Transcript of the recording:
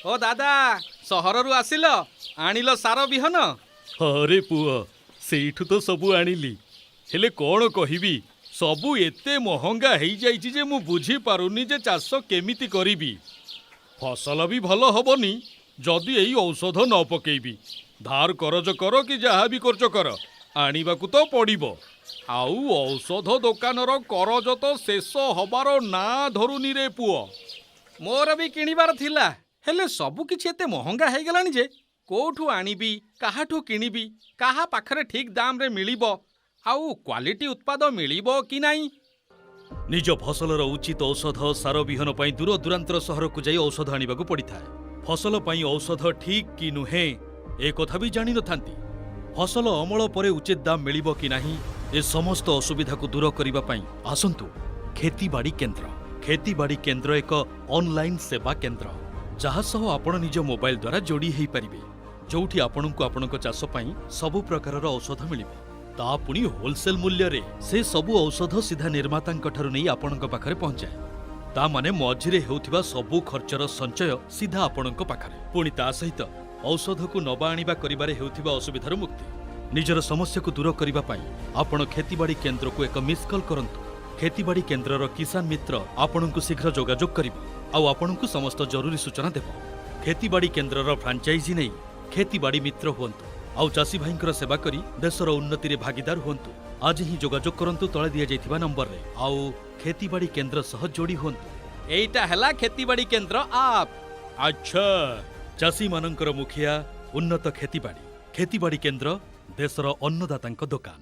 ଓ ଦାଦା, ସହରରୁ ଆସିଲ, ଆଣିଲ ସାର ବିହନ? ହରେ ପୁଅ, ସେଇଠୁ ତ ସବୁ ଆଣିଲି। ହେଲେ କ'ଣ କହିବି, ସବୁ ଏତେ ମହଙ୍ଗା ହେଇଯାଇଛି ଯେ ମୁଁ ବୁଝିପାରୁନି ଯେ ଚାଷ କେମିତି କରିବି। ଫସଲ ବି ଭଲ ହବନି, ଯଦି ଏଇ ଔଷଧ ନ ପକେଇବି। ଧାର କରଜ କର କି ଯାହା ବି କରୁଛ କର, ଆଣିବାକୁ ତ ପଡ଼ିବ। ଆଉ ଔଷଧ ଦୋକାନର କରଜ ତ ଶେଷ ହବାର ନାଁ ଧରୁନି ରେ ପୁଅ। ମୋର ବି କିଣିବାର ଥିଲା, ହେଲେ ସବୁ କିଛି ଏତେ ମହଙ୍ଗା ହେଇଗଲାଣି ଯେ କୋଉଠୁ ଆଣିବି, କାହାଠୁ କିଣିବି, କାହା ପାଖରେ ଠିକ୍ ଦାମ୍‌ରେ ମିଳିବ, ଆଉ କ୍ୱାଲିଟି ଉତ୍ପାଦ ମିଳିବ କି ନାଇଁ। ନିଜ ଫସଲର ଉଚିତ ଔଷଧ, ସାର, ବିହନ ପାଇଁ ଦୂର ଦୂରାନ୍ତର ସହରକୁ ଯାଇ ଔଷଧ ଆଣିବାକୁ ପଡ଼ିଥାଏ। ଫସଲ ପାଇଁ ଔଷଧ ଠିକ୍ କି ନୁହେଁ, ଏ କଥା ବି ଜାଣିନଥାନ୍ତି। ଫସଲ ଅମଳ ପରେ ଉଚିତ ଦାମ ମିଳିବ କି ନାହିଁ, ଏ ସମସ୍ତ ଅସୁବିଧାକୁ ଦୂର କରିବା ପାଇଁ ଆସନ୍ତୁ ଖେତିବାଡ଼ି କେନ୍ଦ୍ର। ଖେତିବାଡ଼ି କେନ୍ଦ୍ର ଏକ ଅନଲାଇନ୍ ସେବା କେନ୍ଦ୍ର, ଯାହା ସହ ଆପଣ ନିଜ ମୋବାଇଲ ଦ୍ୱାରା ଯୋଡ଼ି ହେଇପାରିବେ, ଯୋଉଠି ଆପଣଙ୍କୁ ଆପଣଙ୍କ ଚାଷ ପାଇଁ ସବୁ ପ୍ରକାରର ଔଷଧ ମିଳିବ, ତା ପୁଣି ହୋଲସେଲ ମୂଲ୍ୟରେ। ସେ ସବୁ ଔଷଧ ସିଧା ନିର୍ମାତାଙ୍କ ଠାରୁ ନେଇ ଆପଣଙ୍କ ପାଖରେ ପହଞ୍ଚାଏ। ତା ମାନେ ମଝିରେ ହେଉଥିବା ସବୁ ଖର୍ଚ୍ଚର ସଞ୍ଚୟ ସିଧା ଆପଣଙ୍କ ପାଖରେ। ପୁଣି ତା ସହିତ ଔଷଧକୁ ନବା ଆଣିବା କରିବାରେ ହେଉଥିବା ଅସୁବିଧାରୁ ମୁକ୍ତି। ନିଜର ସମସ୍ୟାକୁ ଦୂର କରିବା ପାଇଁ ଆପଣ ଖେତିବାଡ଼ି କେନ୍ଦ୍ରକୁ ଏକ ମିସ୍ କଲ୍ କରନ୍ତୁ। ଖେତିବାଡ଼ି କେନ୍ଦ୍ରର କିଷାନ ମିତ୍ର ଆପଣଙ୍କୁ ଶୀଘ୍ର ଯୋଗାଯୋଗ କରିବ ଆଉ ଆପଣଙ୍କୁ ସମସ୍ତ ଜରୁରୀ ସୂଚନା ଦେବ। ଖେତିବାଡ଼ି କେନ୍ଦ୍ରର ଫ୍ରାଞ୍ଚାଇଜି ନେଇ ଖେତିବାଡ଼ି ମିତ୍ର ହୁଅନ୍ତୁ ଆଉ ଚାଷୀ ଭାଇଙ୍କର ସେବା କରି ଦେଶର ଉନ୍ନତିରେ ଭାଗିଦାର ହୁଅନ୍ତୁ। ଆଜି ହିଁ ଯୋଗାଯୋଗ କରନ୍ତୁ ତଳେ ଦିଆଯାଇଥିବା ନମ୍ବରରେ ଆଉ ଖେତିବାଡ଼ି କେନ୍ଦ୍ର ସହ ଯୋଡ଼ି ହୁଅନ୍ତୁ। ଏଇଟା ହେଲା ଖେତିବାଡ଼ି କେନ୍ଦ୍ର ଆପ୍। ଆଚ୍ଛା, ଚାଷୀମାନଙ୍କର ମୁଖିଆ, ଉନ୍ନତ ଖେତିବାଡ଼ି, ଖେତିବାଡ଼ି କେନ୍ଦ୍ର, ଦେଶର ଅନ୍ନଦାତାଙ୍କ ଦୋକାନ।